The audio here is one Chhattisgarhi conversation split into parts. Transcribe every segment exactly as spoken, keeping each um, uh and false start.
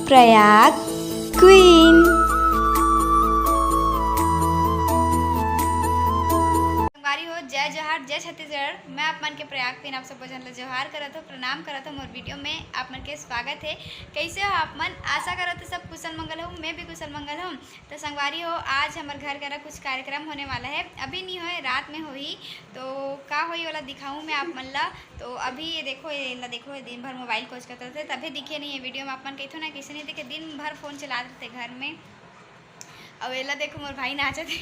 प्रयाग क्वीन। संगवारी हो, जय जोहार, जय छत्तीसगढ़। मैं आप मन के प्रयाग क्वीन आप सबो झन ल जोहार करत हो, प्रणाम करत हो। मोर वीडियो में आप मन के स्वागत है। कैसे हो आप मन? आशा करत हो सब कुशल मंगल हो, मैं भी कुशल मंगल हूँ। तो संगवारी हो, आज हमर घर करा कुछ कार्यक्रम होने वाला है। अभी नहीं होए, रात में होही। तो का होही, ओला दिखाऊँ मैं आप मन ला। तो अभी ये देखो, ये ला देखो, ये दिन भर मोबाइल कोचकत रहिथे, तभे दिखे नहीं ये वीडियो में। आप मन कहिथो ना, कैसे नहीं देखे, दिन भर फोन चलात रहिथे घर में। अउ एला देखो, मोर भाई नाचत हे।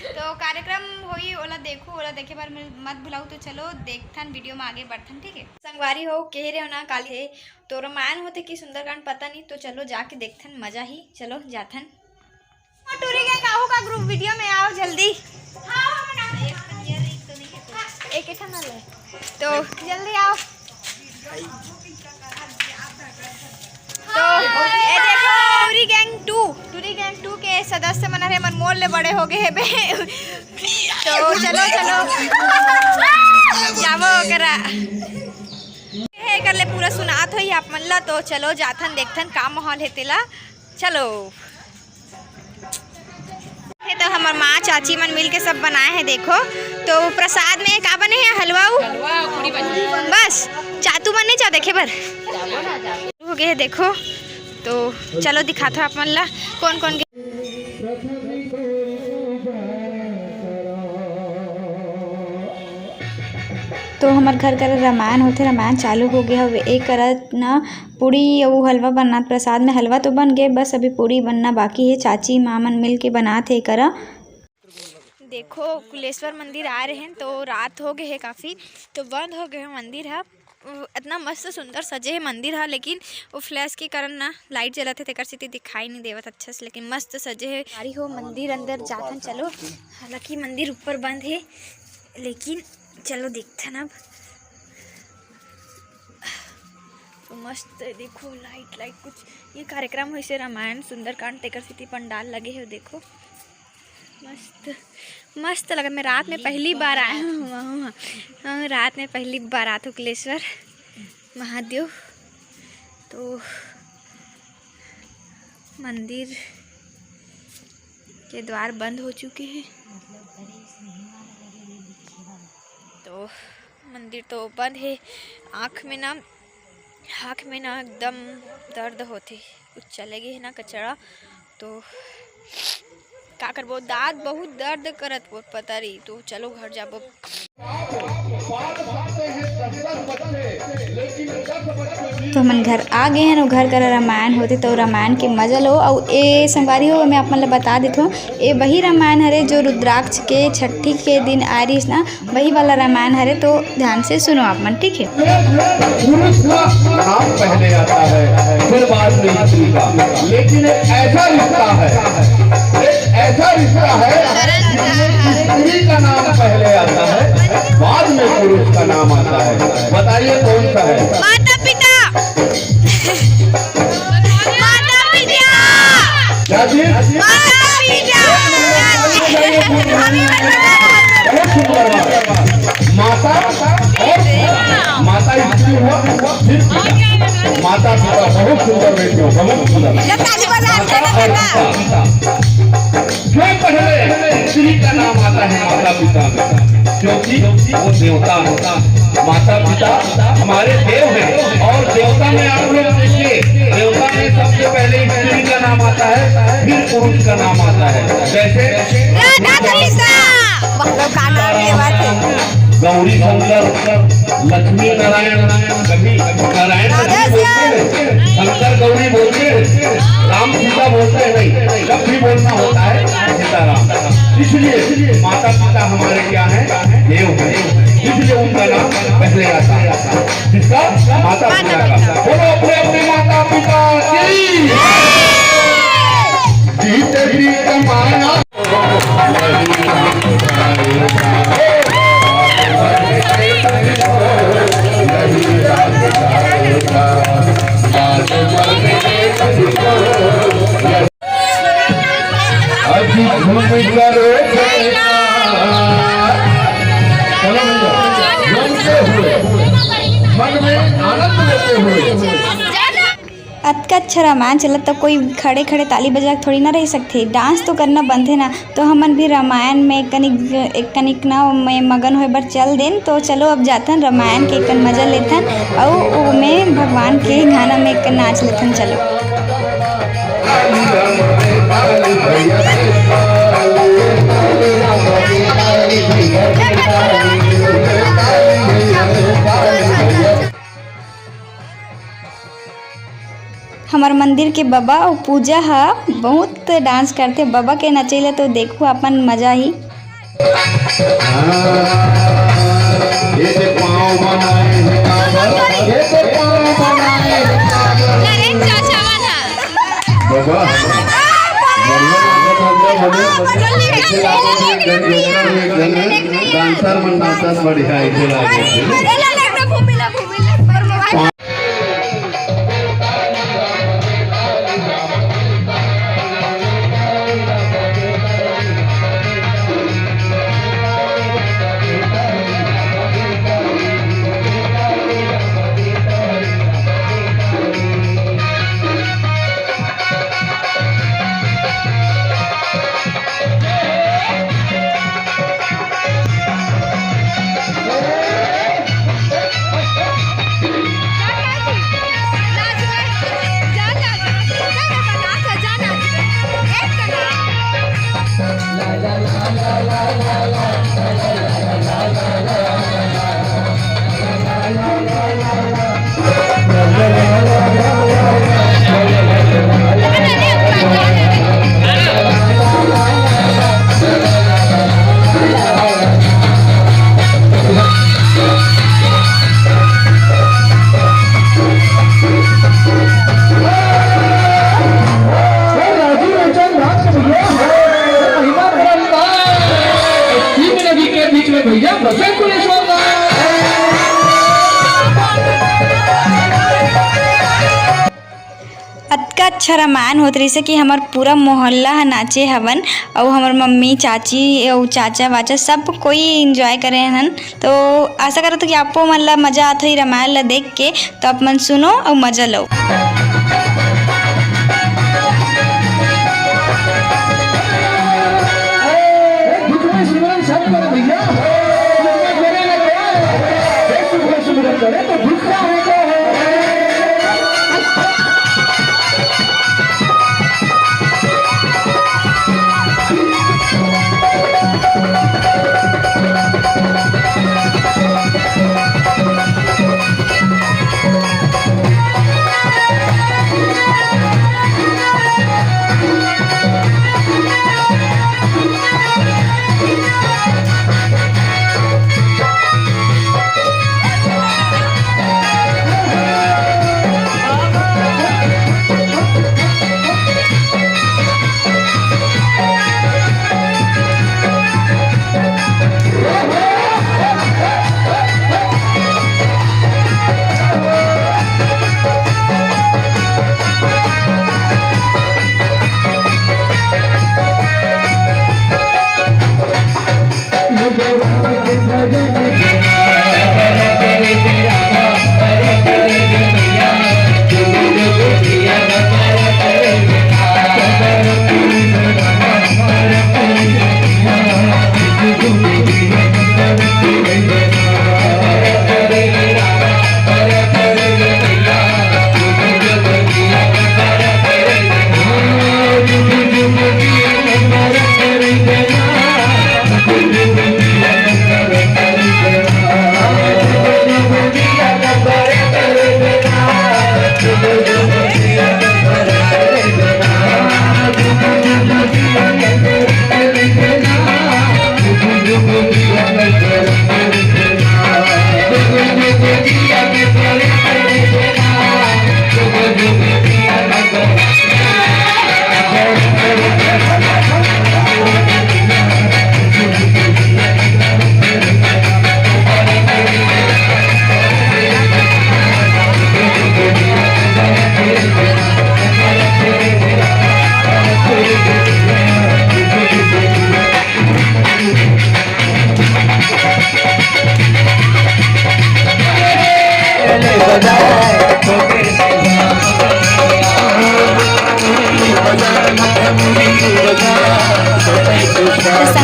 तो कार्यक्रम होही, ओला देखो, ओला देखे बर मत भुलाऊ। तो चलो देखथन, वीडियो में आगे बढ़थन, ठीक है। संगवारी हो, कह रहे हो ना, काली है तो रामायण होथे कि सुंदरकांड, पता नहीं। तो चलो जाके देखथन, मजा ही। चलो जाथन। टूरी गैंग, आओ का ग्रुप वीडियो में आओ जल्दी। एक एक ठन ले। तो जल्दी आओ। तो ये देखो, टूरी गैंग टू, टूरी गैंग टू के सदस्य मन हरे, मन मोर ले बड़े हो गए हे बे। तो चलो, चलो। जाबो करा। हे कर ले, पूरा सुनात होही आप मन ला। तो चलो जाथन, देखथन का माहौल है तेला। चलो। ये तो हमर माँ चाची मन मिल के सब बनाए हैं, देखो। तो प्रसाद में का बने हैं? हलवा अउ हलवा अउ पूरी बनी। बस, चातू मन नहीं चा देखे बर। हो गए हैं, देखो। तो चलो दिखाथो आप मन ला कौन कौन के। तो हमर घर करा रामायण होथे, रामायण चालू हो गया हवे। एक करा न पूड़ी अउ हलवा बनात, प्रसाद में हलवा तो बन गए, बस अभी पूड़ी बनना बाकी है। चाची माँ मन मिल के बनात हे करा। देखो, कुलेश्वर मंदिर आए रहे हैं तो रात हो गए है काफ़ी, तो बंद हो गए है मंदिर ह। उ, इतना मस्त सुंदर सजे है मंदिर ह, लेकिन वो फ्लैश के कारण ना लाइट जलत है, तेकर सेती दिखाई नहीं देवत अच्छा से, लेकिन मस्त सजे है। गाड़ी हो मंदिर अंदर जाथन, चलो। हालांकि मंदिर ऊपर बंद है, लेकिन चलो देखथन अब। तो मस्त देखो, लाइट लाइट कुछ ये कार्यक्रम होइसे रामायण सुंदरकांड, तेकर सेती पंडाल लगे है। देखो मस्त मस्त लगा। मैं रात में पहली बार आया हूँ वहाँ। हाँ, रात में पहली बार आत हूँ कुलेश्वर महादेव। तो मंदिर के द्वार बंद हो चुके हैं। तो मंदिर तो बंद है। आँख में ना, आँख में ना एकदम दर्द होथे। कुछ चले गए है ना कचरा, तो का करबो, दांत बहुत दर्द करत वो पता रही। तो चलो घर जाबो। तो हमन घर आ गए हैं, घर करा रामायण होथे तो रामायण के मजा लो। अउ ए संगवारी हो, मैं आप मन ला बता देथों, ए वही रामायण हरे जो रुद्राक्ष के छठी के दिन आ रहीस ना, वही वाला रामायण हरे, तो ध्यान से सुनो आप मन, ठीक है? पुरुष का नाम पहले आता है, फिर बाद में स्त्री का। लेकिन एक ऐसा रिश्ता है, एक ऐसा रिश्ता है जिसमें स्त्री का नाम पहले आता है, बाद में पुरुष का नाम आता है। बताइए कौन सा है? माता पिता। माता पिता। क्या चीज? माता पिता। बहुत सुंदर बात। माता और माता स्त्री हुआ, फिर पिता। माता पिता, बहुत सुंदर बेटी हो, बहुत सुंदर। जब ताली बजा, माता और पिता। क्यों पहले स्त्री का नाम आता है माता पिता में? क्योंकि वो देवता है। माता पिता हमारे देव हैं, और देवता में आप लोग देखिए, देवता में सबसे पहले स्त्री का नाम आता है, फिर पुरुष का नाम आता है। जैसे राधा कृष्णा। गौरी शंकर, लक्ष्मी नारायण, कभी नारायण लक्ष्मी बोलते हैं, शंकर गौरी बोलते हैं, राम सीता बोलते हैं, नहीं, जब भी बोलना होता है सीताराम। इसलिए माता पिता हमारे क्या है? देव है, इसलिए उनका नाम पहले आता है। किसका? माता पिता का। बोलो अपने अपने माता पिता की। जीते जी कमाना। अभी घूम कर चलो भैया, घूमते हुए, मन में आनंद लेते हुए। अतका अच्छा रामायण चलत त कोई खड़े खड़े ताली बजा के थोड़ी ना रह सकथे, डांस तो करना बनथे ना। तो हमन भी रामायण में कनिक, एक कनिक ना में मगन होए बर चल देन। तो चलो अब जाथन रामायण के एक कन मजा लेथन, अउ ओमे भगवान के गाना में एक कन नाच लेथन। चलो। हमर मंदिर के बबा अउ पूजा ह बहुत डांस करथे। बबा के नचई ल तो देखू, अपन मजा ही। ये तो पाँव बनाए हैं काबर, ये तो पाँव बनाए हैं काबर। अरे चाचा मन ह। बबा, बढ़िया लागत हे, बढ़िया। अच्छे लागत हे, एक जन, एक जन, एक जन, डांसर मन नाचत बढ़िया, ऐसे लागत हे। अतका अच्छा रामायण होत रहिसे कि हमर पूरा मोहल्ला ह नाचे हवन, अउ हमर मम्मी, चाची अउ चाचा वाचा सब कोई enjoy करे हन। तो आशा करत हूँ कि आपो मन ला मजा आत होही रामायण ला देख के। तो आप मन सुनो अउ मजा लो।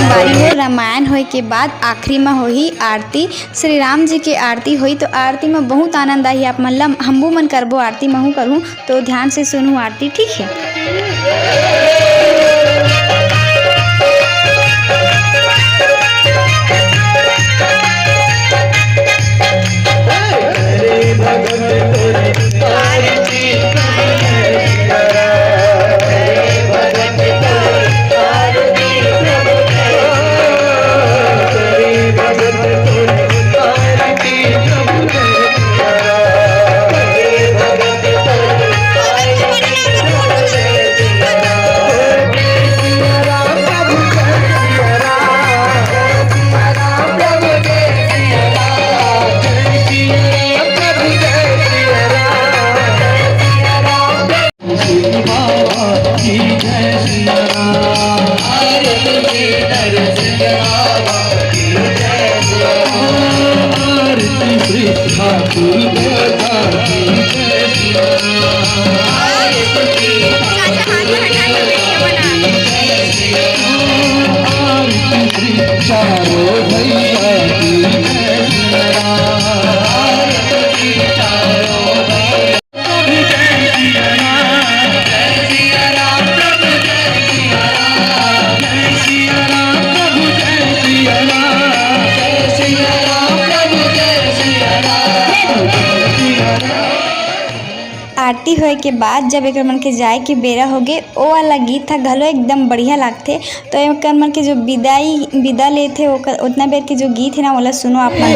हो, रामायण होए के बाद आखिरी म होही आरती। श्री राम जी के आरती होही, तो आरती म बहुत आनंद आही। आप मन ल हमू मन करबो आरती, महू करहूँ, तो ध्यान से सुनहू आरती, ठीक है? आरती होए के बाद जब एकर मन के जाए के बेरा होगे, ओ वाला गीत ह घलो एकदम बढ़िया लागथे। तो एकर मन के जो विदाई, विदा लेथे, ओकर, ओतना बेर के जो गीत हे ना, ओला सुनो आप मन।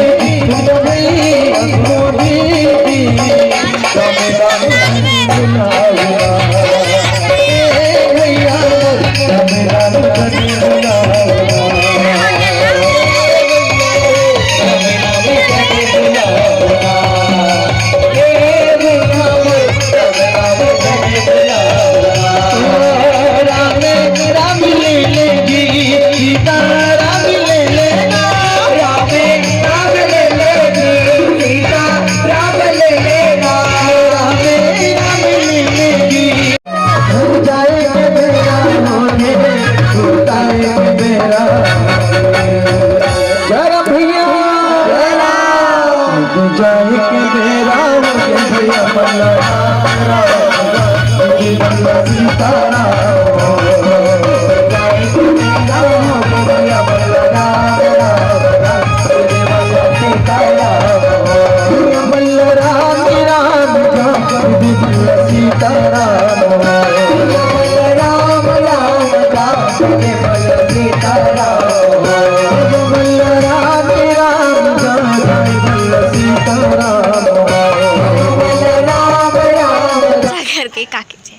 करके काकी जी।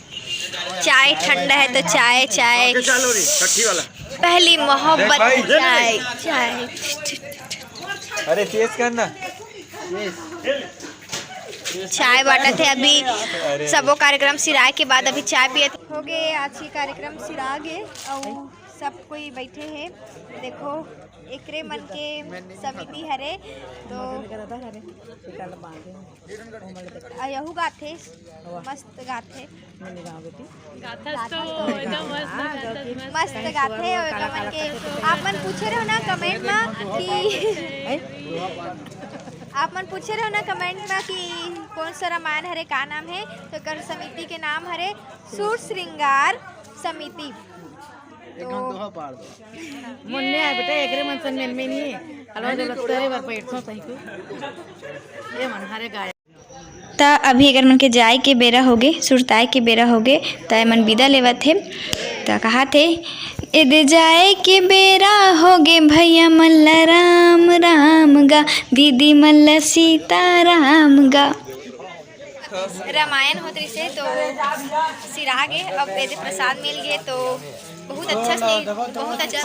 चाय ठंडा है तो चाय, चाय। पहली मोहब्बत। चाय, चाय। अरे, तेज करना। चाय बांटत हे अभी। अरे। सबो कार्यक्रम सिराए के बाद अभी चाय पियत। हो गए आज के कार्यक्रम सिरा गे, अउ सब कोई बैठे हे। देखो, एकरे मन के समिति हरे, तो अयहू गाथे, मस्त गाथे। गाथस तो एकदम मस्त, गाथस मस्त। मस्त गाथे। अउ एकर मन के आप मन पूछे रहो ना comment मा कि आप मन पूछे रहो ना comment मा कि कौन सा रामायण हरे, का नाम है, तो एकर समिति के नाम हरे सुर श्रृंगार समिति। तो मुन्ने आए बेटा, एकरे मन सन मेल में नहीं। हलवा जलवा करे बर बैठो सही को। ये मन हरे गाय। त अभी एकर मन के जाए के बेरा होगे, सुरताए के बेरा होगे, त एमन बिदा लेवत हे। त कहात हे, "ए दे जाए के बेरा होगे, भैया मन ला राम राम गा, दीदी मन ला सीता राम गा।" रामायण होत रहिसे तो सिरा गे, अब एदे प्रसाद मिल गे तो बहुत अच्छा से, बहुत अच्छा,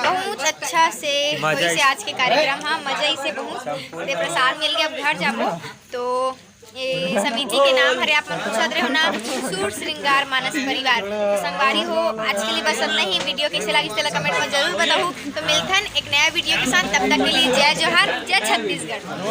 बहुत अच्छा से मजा होइसे आज के कार्यक्रम। हाँ, मजा इसे बहुत। ते प्रसाद मिल गे, अब घर जाबो। तो ये समिति के नाम हरे, आप मन पूछत रहे हो ना, सूर श्रृंगार मानस परिवार। तो संगवारी हो, आज के लिए बस इतना ही। वीडियो कैसे लगी, तेला comment में जरूर बताओ। तो मिलथन एक नया वीडियो के साथ, तब तक के लिए जय जोहार, जय छत्तीसगढ़।